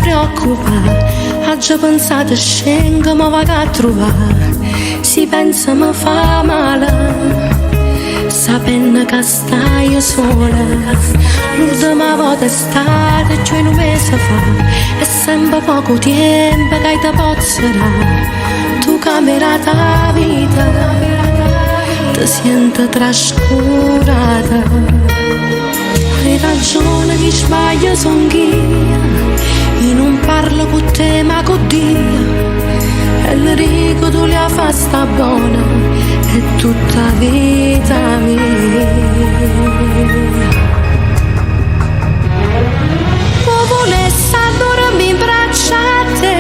preoccupà. Aggio pensato scengo, ma vaco a truvà. Si penso mi fa male, sapendo che stai sola. L'ultima volta è stata cioè un mese fa, è sempre poco tempo che ti posso dare. Tu cambiato la vita, ti senti trascurata. Hai ragione chi sbaglia son io, io non parlo con te ma con Dio. E le dico tu la fa sta buona, è tutta vita mia. Po vulesse addurmì in braccio a te,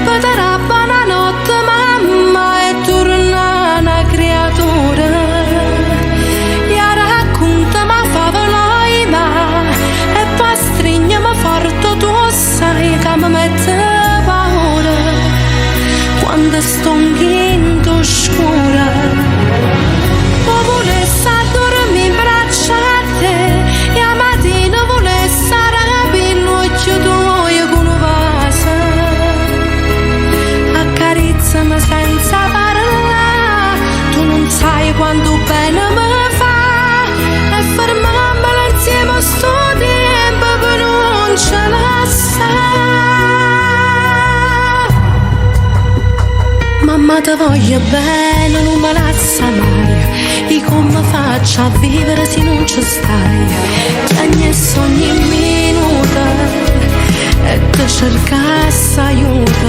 pe te dà buonanotte mamma e turnà na creatura. E raccontami 'a favola 'e ma, e poi strignami forte tu sai che mi mette paura quando sto in scura. Po vulesse addurmì in braccio a te, e 'a matina vulesse arapì l'uocchie tuoje con un vaso. Accarezzami senza parlà, tu non sai quanto bene mi fa, e fermammelo insieme a sto tempo per non ce lassà. Mamma te voglio bene, non me lassa mai. E come faccio a vivere se non ci stai? Chiagnesse ogni minuto e te cercasse aiuto.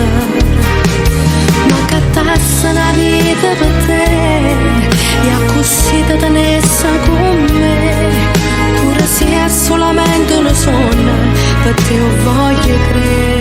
Ma cattasse una vita per te e a così te tenesse con me. Pure se è solamente un sogno, per te io voglio credere.